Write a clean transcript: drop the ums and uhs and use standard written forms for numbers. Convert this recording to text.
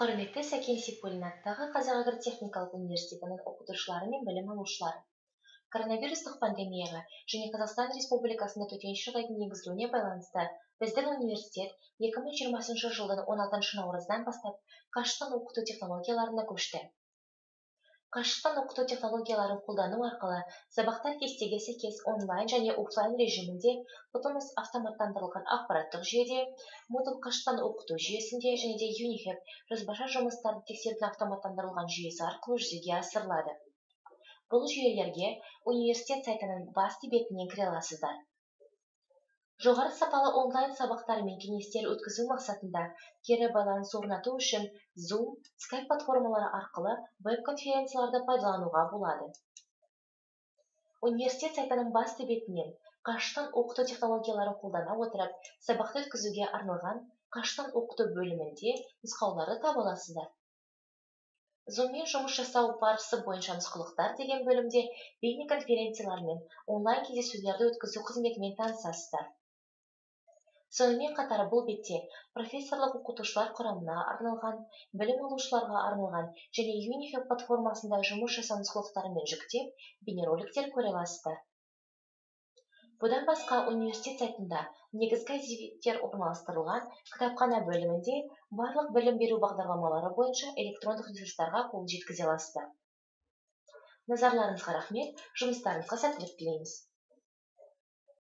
Құрметті Сәкен Сейфуллин атындағы Қазақ агротехникалық университетінің оқытушылары мен білім алушылары! Коронавирустық пандемияға және Қазақстан Республикасында төтенше жағдайдың енгізілуіне байланысты біздің университет 2020 жылдың 16 наурызынан бастап қашықтан оқыту технологияларына көшті. Қашықтан оқыту технологияларын қолдану арқылы сабақтар кестеге сәйкес онлайн және офлайн режимінде Totumus автоматтандырылған ақпараттық жүйеде, Moodle қашықтан оқыту жүйесінде және де UniHub жазбаша жұмыстарды тексерудің автоматтандырылған жүйесі арқылы жүзеге асырылады. Бұл жүйелерге университет сайтының басты бетінен кіре аласыздар. Жоғары сапалы онлайн сабақтар мен кеңестер өткізу мақсатында кері байланыс орнату үшін Zoom, Skype платформалары арқылы веб-конференцияларды пайдалануға болады. Университет сайтының басты бетінен қашықтан оқыту технологияларын қолдана отырып, сабақты өткізуге арналған қашықтан оқыту бөлімінде нұсқауларды таба аласыздар. Zoom-мен жұмыс жасау барысы бойынша нұсқаулықтар деген бөлімде бейнеконференциялар мен онлайн кездесулерді өткізу қызметімен танысасыздар. Сонымен қатар бұл бетте профессорлық оқытушылар құрамына арналған, білім алушыларға арналған және UniHub платформасында жұмыс жасау нұсқаулықтарымен жүктеп, бейнероликтер көре аласыздар. Бұдан басқа университет сайтында негізгі әдебиеттер орналастырылған кітапхана бөлімінде барлық білім беру бағдарламалары бойынша электрондық ресурстарға қол жеткізе аласыздар. Назарларыңызға рахмет, жұмыстарыңызға сәттілік тілейміз.